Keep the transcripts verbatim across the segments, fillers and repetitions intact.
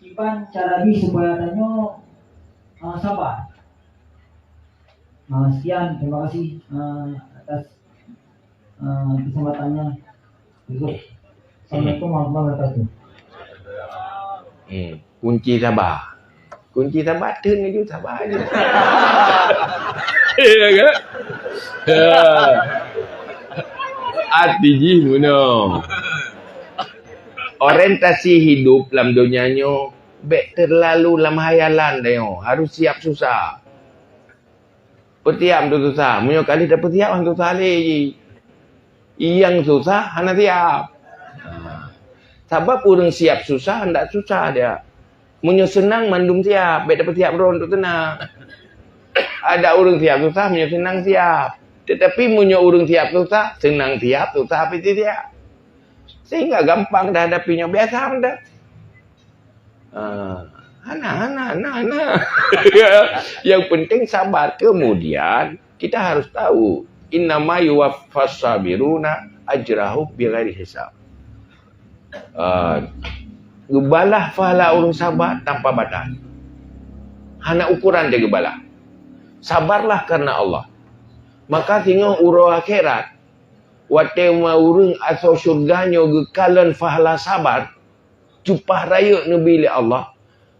Kiban cara jih supaya tanyoe, ah, sabar. Ah, sekian, terima kasih, ah, atas, ah, kesempatannya. Cukup. Assalamualaikum warahmatullahi wabarakatuh. Hmm. Kunci sabar. Kunci sabar tu ni sabar je. Iya kan? Ya. Arti jih bunoe. Orientasi hidup lam donya nyoe bèk terlalu lam hayalan tanyoe, harus siap susah. Peutiap tu susah, meunyoe kali tapeusiap han susah lé jih. Nyang susah hana siap. Ha. Sabab ureueng siap susah, handak susah dia. Meunyoe seunang mandum siap, bèk tapeusiap droe untuk seunang. Ada ureueng siap susah, meunyoe seunang siap. Tetapi meunyoe ureueng siap susah, seunang siap, susah pih siap. Sehingga gampang dah hadapi nyoe, biasa dah. Ah, hana, hana, hana, hana. Yang penting sabar. Kemudian kita harus tahu, innama yuwaffas sabiruna ajrahum bighairi hisab. Ah, geubalah pahala ureueng sabar tanpa batas. Hana ukuran dia geubalah. Sabarlah karena Allah. Maka singoh uroe akhirat, watèe ma ureueng asoe syeuruga nyoe geukalon pahala sabar, jupah rayeuk neubi lé Allah,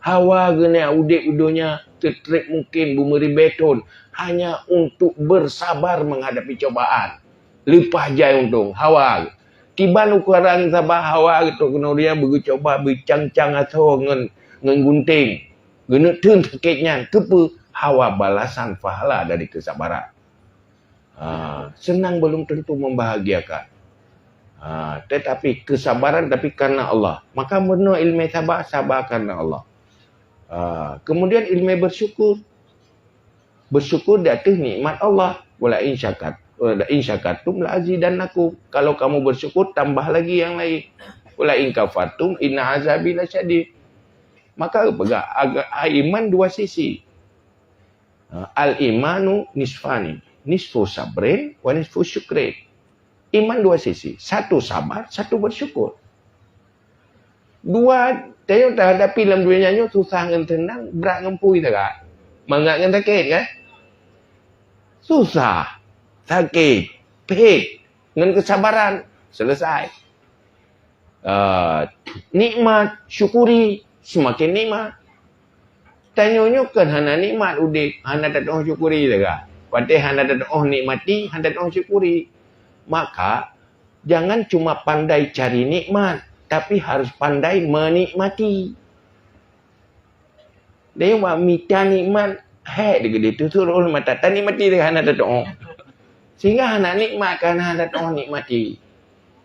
hawa geuneuk udép u donya seutrép mungken beumeuribèe thon hanya untuk bersabar menghadapi cobaan. Leupah jai untông, hawa. Kiban ukuran sabar hawa geutrok keunoe donya beugeucoba beucang-cang asoe ngon, ngon gunténg. Geuneuk theun sakét nyan, keupeue? Hawa balasan pahala dari kesabaran. Ha, senang belum tentu membahagiakan. Ha, tetapi kesabaran tapi karena Allah. Maka meurunoe ileumèe sabar, sabar karena Allah. Ha, kemudian ileumèe bersyukur. Bersyukur di ateueh nikmat Allah. Wala in syakar, wala in syakartum la azidannakum. Kalau kamu bersyukur, tambah lagi yang lain. Wala in kafartum inna azabi lasyadid. Maka peugah, aga-, iman dua sisi. Ha, al-imanu nisfani, nisfu sabrin wa nisfu syukrin. Iman dua sisi, satu sabar, satu bersyukur. Dua, tanyoe tahadapi lam donya nyoe susah ngon seunang, brat ngon pui sagai. Mangat ngon sakét kan? Susah, sakét, phet, ngon kesabaran, selesai. Ah, nikmat, syukuri, seumaken nikmat. Tanyoe nyoe kan hana nikmat udép, hana tatu'oh syukuri lagèe. Watèe hana tatu'oh nikmati, hana tatu'oh syukuri. Maka, jangan cuma pandai cari nikmat, tapi harus pandai menikmati. Dia bak mita nikmat, hèk di geudeh tu suruh mata tanikmati dia hana tatu'oh. Sehingga hana nikmat, karena hana tatu'oh nikmati.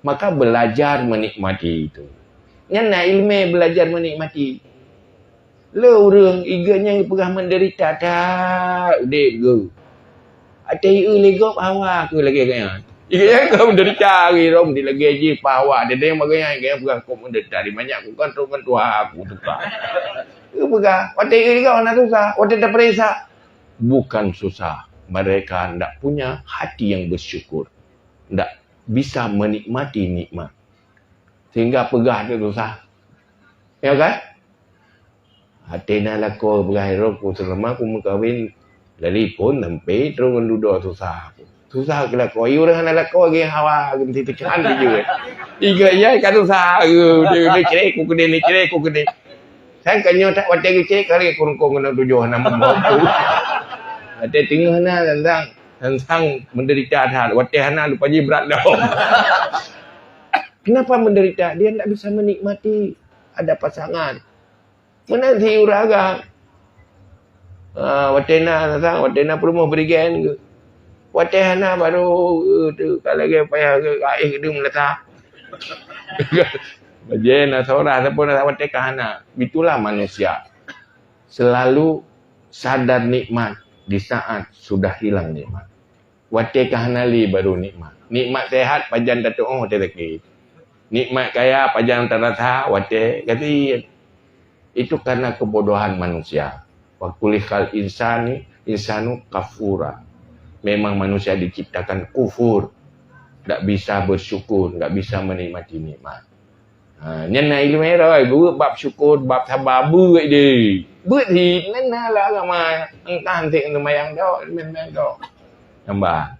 Maka belajar menikmati itu. Nyan na ileumèe belajar menikmati. Le ureueng iga nyang peugah menderita that udép geuh. Até ieu lé gob hawa aku lagèe gaya. Iga nyang ka menderita hari rom di lagèe jih pawa dede magaya iga nyang peugah kok menderita di banyak aku kan trok ngon tuha aku tukang. Ieu peugah, watèe ieu lé gob hana susah, watèe tapeuriksa bukan susah. Mereka ndak punya hati yang bersyukur. Ndak bisa menikmati nikmat. Sehingga peugah tu susah. Ya kan? Até na lakoe peugah irok ku seulama ku meukawen dari pun sampai terus ngon dudoe susah. Susah keu lakoe. Ureueng hana lakoe lagèe hawa geuti teukan di jeuet. Iga iya ka susah. Ni cerek ku keude, ni cerek ku keude. Saya kan nyoe tak watèe geucek kali kurung-kurung kena tujuh enam buah tu. Watèe teungoh na tentang tentang menderita that. Watèe hana lupa jih berat dah. Kenapa menderita? Dia tidak bisa menikmati ada pasangan. Mana si urang agam? Ah, watèe na tentang watèe na peurumoh berigen ke. Watèe hana baru eh, tu kalau lagi payah ke air ke meulata. Bajèe na seurah ataupun na watèe ka hana. Itulah manusia. Selalu sadar nikmat di saat sudah hilang nikmat. Watèe ka hana lé baru nikmat. Nikmat sehat pajan tatu'oh watèe sakét. Nikmat kaya pajan tarasa watèe gasien. Itu karena kebodohan manusia. Wa khuliqal insani insanu kafura. Memang manusia diciptakan kufur. Tak bisa bersyukur, tak bisa menikmati nikmat. Ha, nyan na ileumèe rhoi, beuet bab syukur, bab saba, beuet deh. Beuet hi, nan na lah agama, entah anté seumayang tok, seumayang tok. Nambah.